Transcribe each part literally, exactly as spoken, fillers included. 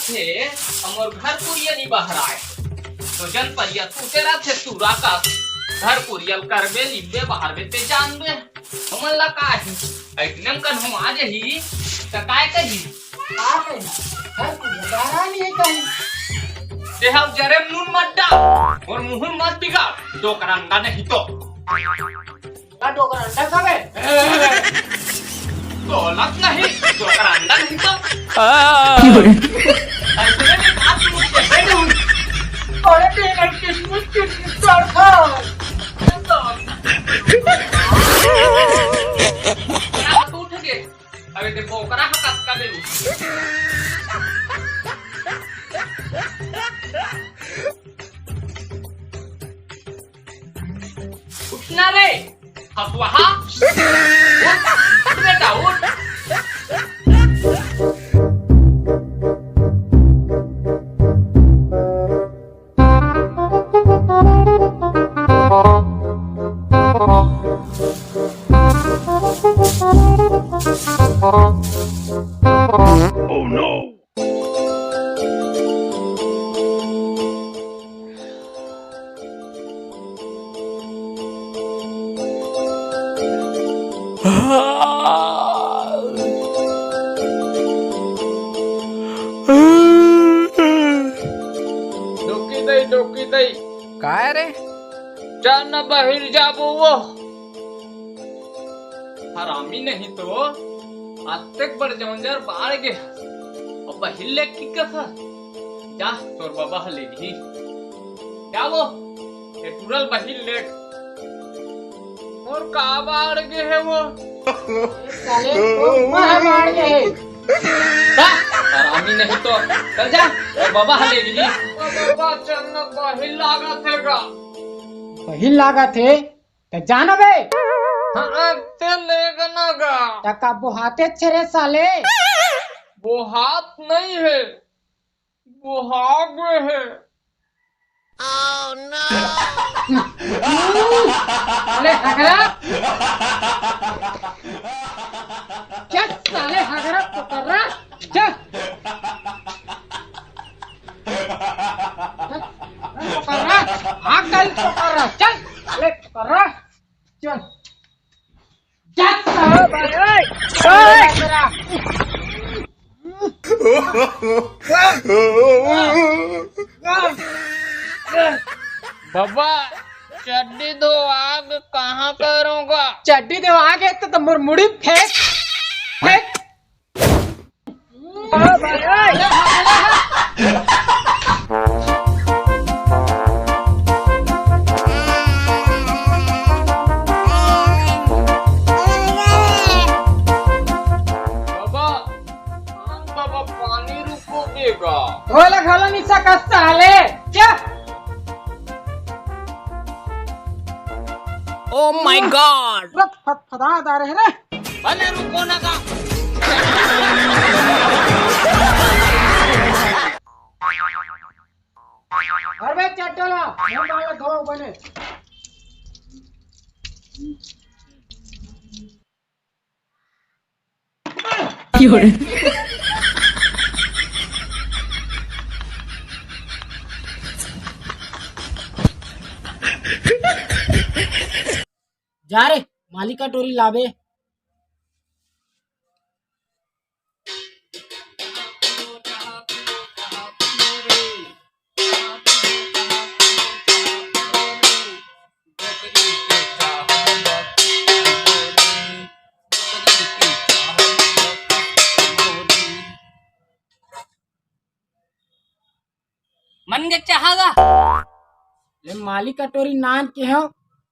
थे, हमर घर कुरिया नी बहराय। तो जन परिया तू तेरा थे तू राका। घर कुरिया ल करबे, लिबे, बहारबे ते जानबे। हमन ला का ही? अइतने म कन हम आ जही, त काय कही? का कही? घर कुरिया बहराय नी हे कही। ते हव जरे नून मत डाल, अउ मुंह मत बिगाड़, डोकरा अंडा नहीं तो। का डोकरा अंडा खावे? दौलत नहीं, डोकरा अंडा नहीं तो। अइसने में बात मुझसे है नहीं। अरे तेरे किस्मत किस्मत चढ़ खा। क्या तू उठ के? अबे ते बोकरा ह कतका दे उठ। उठना रे, हसुआहा। उठ, उठ बेटा, उठ। Oh no! डोकी दई, डोकी दई। काय रे? चल न बहिर जाबो वो। हरामी नहीं तो अतेक बड़ जंजर बाढ़ गे हस। अब बहिर ले की कथा? जा, तोर बाबा ह ले लिही। जा वो, ए टूरल बहिर ले। मोर का बाढ़ गे हे वो? साले, तोर बाढ़ गे हे। जा, हरामी नहीं तो, चल जा, तोर बाबा ह ले लिही। बाबा, चल न बहिर लागत हे गा। बहिर लागत हे? त जाना बे। हाँ, ते लेग ना गा। त का बोहाते छे रे साले? बोहात नहीं हे, बोहा गे हे। साले हगरा। चल साले हगरा पकड़ रहा। चल। चल, पकड़ रहा। हाथ डाल पकड़ रहा। चल, साले पकड़ रहा। चल। जा साला भाई, ओए। बाबा, चड्डी धोआ के कहाँ करूँगा? चड्डी धोआ के तो, तो मोर मुड़ी फेंक, फेंक। बाबा, बाबा, पानी रुको देगा। घोला घोला निशा का साले, क्या? Oh my God! पूरा फदफदा जा रहे रे। भले रुको ना का। अरे चट्टला, हम बाला धो बने। जा रे, मालिका टोरी लाबे। मन के चाहा गा। ले मालिक कटोरी नान के हो,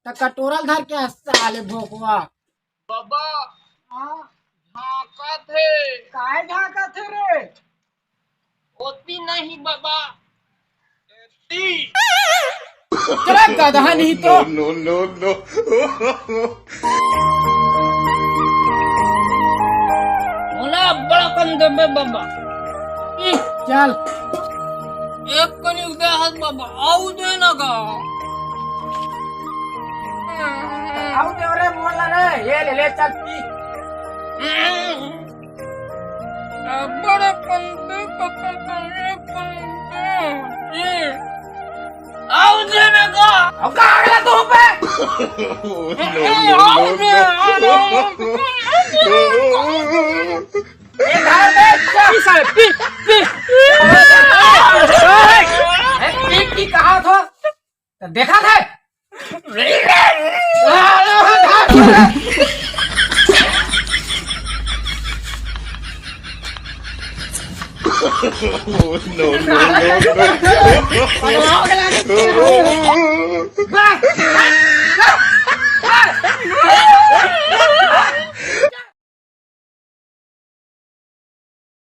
त कटोरा ल धर के हंसत हे साले भोकवा। बाबा, हाँ? झांकत हे। काय झांकत हे रे? ओती नहीं बाबा, एती। तेरा गधा नहीं तो। No, no, no, no। मोला बड़ा कन देबे बाबा। ई, चल। एक कनी उदय हाथ बाबा, आऊ दे ना गा। आऊ दे रे मोला रे, ये ले, ले चल पी। बड़े पंते पकड़े पंते। आओ जे ना का। अब का आ गया तू पे? आओ जे, आओ जे। ए, धार दे, चल। पी साले, पी, पी। ए, पी, पी कहा था? तो देखा था?